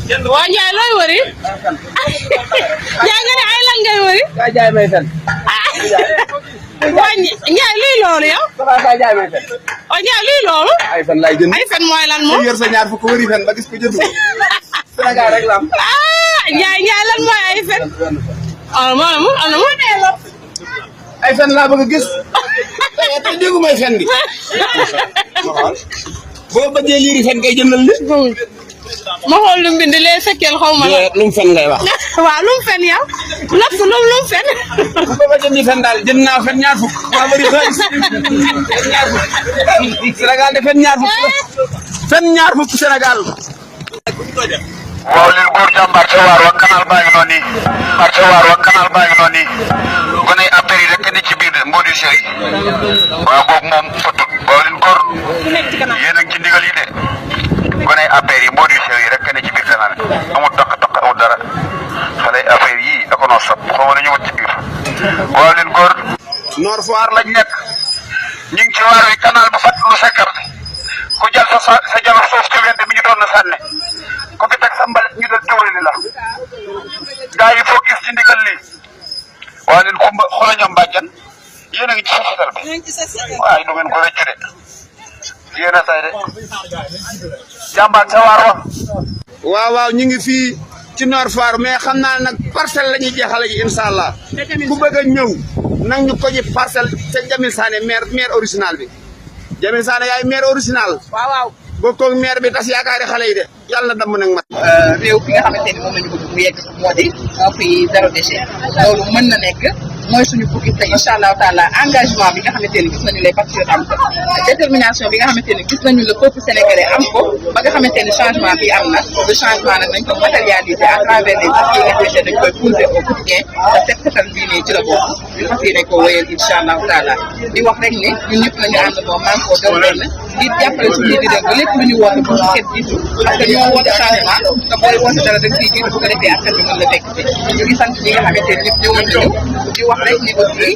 waa Ndiaye looy wëri. Ndiaye nga ne ay lan ngay wëri. Kaay jaay may fen. waa Ndiaye luy loolu yow. Kaay jaay may fen. waa Ndiaye luy loolu. ay fen laay jënd. ay fen mooy lan moom. yor sa ñaar fukk wëri fen ba gis ko jënd ko. Sénégal rek la am. Ndiaye lan mooy ay fen. ana mu. ay fen laa bëgg a gis. tey déggu may fen bi. boo bëggee liiri fen kay jëndal li. ma xool lu mu bind lee fekkeel xaw ma la. lu mu fen ngay wax. waaw lu mu fen yow. lépp lu mu fen. bu ma jëndi fen daal jënd naa fen ñaar fukk. maa bëri xaalis. Sénégal de fen ñaar fukk. fen ñaar fukk Sénégal. waaw leen góor jàmm marché waar wa canal baa ngi noonu nii marché waar wa canal baa ngi noonu nii gone yi affaire yi rek ni ci biir Modou Seri waaw boobu moom fotut waaw leen góor yéen a ngi ci ndigal yi de gone yi affaire yi Modou Seri rek ni ci biir canal amul toq amul dara xale affaire yi da ko noo sopp xaw ma la ñu wat ci biir waaw leen góor Nord Foire lañ nekk ñu ngi ci waar wi canal bu fat lu sekkar ku jël sa jabar suuf ci wedd mi ñu doon na sànne ko fi teg sa mbalit ñu dal tawrali la gaa yi foo gis ci ndigal lii waa leen kumba xola ñoom bàjjan yéen a ngi ci setal bi waaye du ngeen ko rëccu de yéen a tay de jàmbaar sa waar wa waaw ñu ngi fii ci Nord Foire mais xam naa nag parcelle la ñuy jeexale ji incha allah ku bëgg a ñëw nag ñu ko ji parcelle te Jamil Sané maire original bi Jamil Sané yaay maire original waaw. bokkoog maire bi tas yaakaari xale yi de yàlla na damm nag ma. réew fi nga xamante ni moom la ñu bëgg mu yegg moo di fii zéro déchet loolu mën na nekk mooy suñu buggi te incha allahu taala engagement bi nga xamante ni gis nañu les patriotes am ko détermination bi nga xamante ni gis nañu le peuple sénégalais am ko ba nga xamante ni changement bi am na le changement nag nañ ko matérialiser à travers les actes yi nga xamante dañ koy poser au quotidien te set setal bii nii ci la bokk ñu fas yéene ko wéyal incha allahu taala di wax rek ni ñun ñëpp nañu ànd boo man koo doon benn ngir jàppale suñu leader ba lépp lu ñu woote bu ñu seet jiitu parce que ñoo woote changement te booy woote dara dañ ciy jiitu bu ko defee askan bi mën la fekk ci ñu ngi sant ñi nga xamante ni ñëpp ñëwoon nañu di wax rek ni aussi